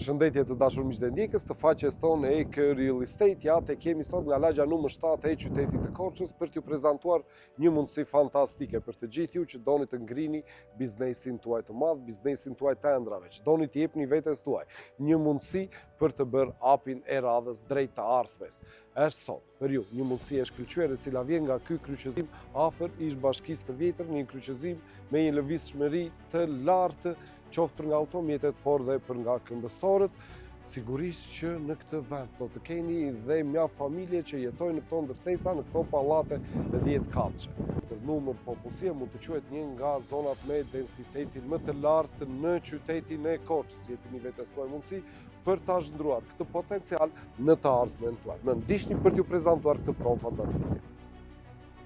Përshëndetje të dashur miq dhe ndjekës të faqes tonë EK Real Estate. Ja, te kemi sot nga lagja numër 7 e qytetit të Korçës për t'ju prezantuar një mundësi fantastike për të gjithë ju që doni të ngrini biznesin tuaj të madh, biznesin tuaj të ëndrrave, që doni të jepni vetes tuaj një mundësi për të bërë hapin e radhës drejt të ardhmes. Është sot për ju një mundësi e shkëlqyer e cila vjen nga ky kryqëzim afër ish bashkisë të vjetër, një kryqëzim me një lëvizshmëri të lartë qoftë për nga automjetet, por dhe për nga këmbësorët, sigurisht që në këtë vend do të keni dhe mjaft familje që jetojnë në këto ndërtesa, në këto pallate 10 katëshe. Për numër popullsie mund të quhet një nga zonat me densitetin më të lartë në qytetin e Korçës. Jepini vetes tuaj mundësi për ta shndërruar këtë potencial në të ardhmen tuaj. Më ndiqni për t'ju prezantuar këtë pronë fantastike.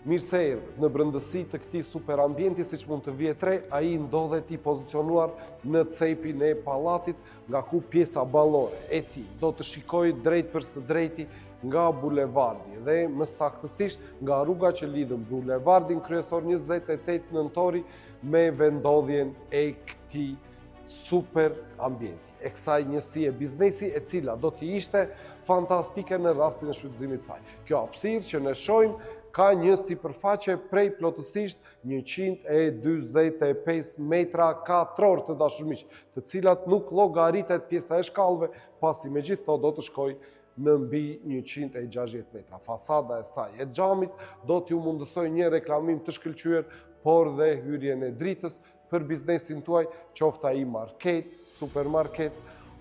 Mirë se erdhët në brendësi të këtij super ambienti, siç mund të vihet re, ai ndodhet i pozicionuar në cepin e pallatit, nga ku pjesa ballore e tij do të shikojë drejt për së drejti nga bulevardi dhe më saktësisht nga rruga që lidhën bulevardin kryesor 28 nëntori me vendodhjen e këtij super ambienti, e kësaj njësie biznesi e cila do të ishte fantastike në rastin e shfrytëzimit të saj. Kjo hapësirë që ne shohim ka një sipërfaqe prej plotësisht 145 metra katror të dashur miq, të cilat nuk llogaritet pjesa e shkallëve, pasi megjithëkëto do të shkojë në mbi 160 metra. Fasada e saj e xhamit do t'ju mundësojë një reklamim të shkëlqyer, por dhe hyrjen e dritës për biznesin tuaj, qoftë ai market, supermarket,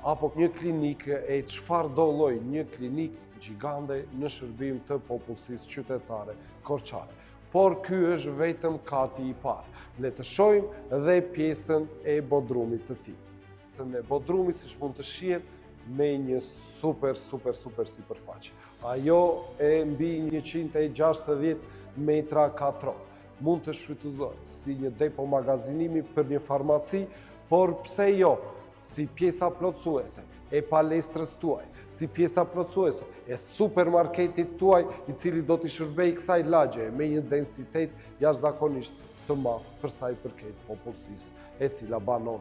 apo një klinikë e çfarëdo lloj, një klinikë gjigande në shërbim të popullsisë qytetare korçare. Por ky është vetëm kati i parë. Le të shohim dhe pjesën e bodrumit të tij. Pjesën e bodrumit, siç mund të shihet, me një super, super, super sipërfaqe. Ajo e mbi 160 metra katror. Mund të shfrytëzohet si një depo magazinimi për një farmaci, por pse jo, si pjesa plotësuese e palestrës tuaj, si pjesa plotësuese e supermarketit tuaj, i cili do t'i shërbejë kësaj lagje me një densitet jashtëzakonisht të madh për sa i përket popullsisë e cila banon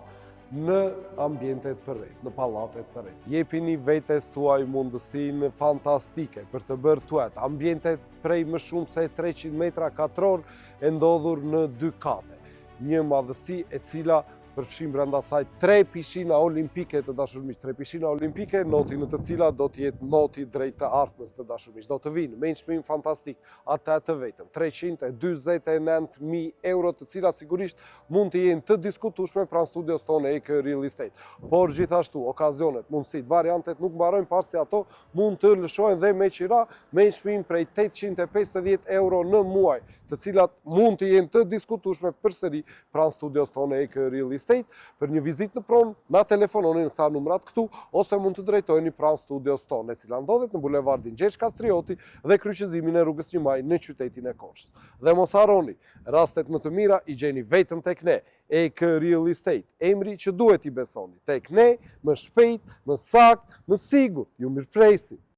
në ambientet përreth, në pallatet përreth. Jepini vetes tuaj mundësinë fantastike për të bërë tuajat ambientet prej më shumë se 300 metra katror e ndodhur në dy kate. Një madhësi e cila përfshin brenda saj tre pishina olimpike të dashur miq, tre pishina olimpike, noti në të cilat do të jetë noti drejt të ardhmes të dashur miq. Do të vinë me një çmim fantastik, atë të vetëm 349.000 euro, të cilat sigurisht mund të jenë të diskutueshme pranë studios tonë EK Real Estate. Por gjithashtu, okazionet, mundësitë, variantet nuk mbarojnë pasi ato mund të lëshohen dhe me qira me një çmim prej 850 euro në muaj, të cilat mund të jenë të diskutueshme përsëri pranë studios tonë EK Real Estate. Për një vizitë në pronë, na telefononi në këta numrat këtu ose mund të drejtoheni pranë studios tonë, e cila ndodhet në bulevardin Gjergj Kastrioti dhe kryqëzimin e rrugës 1 Maj në qytetin e Korçës. Dhe mos harroni, rastet më të mira i gjeni vetëm tek ne, EK Real Estate, emri që duhet i besoni. Tek ne, më shpejt, më sakt, më sigurt, ju mirëpresim.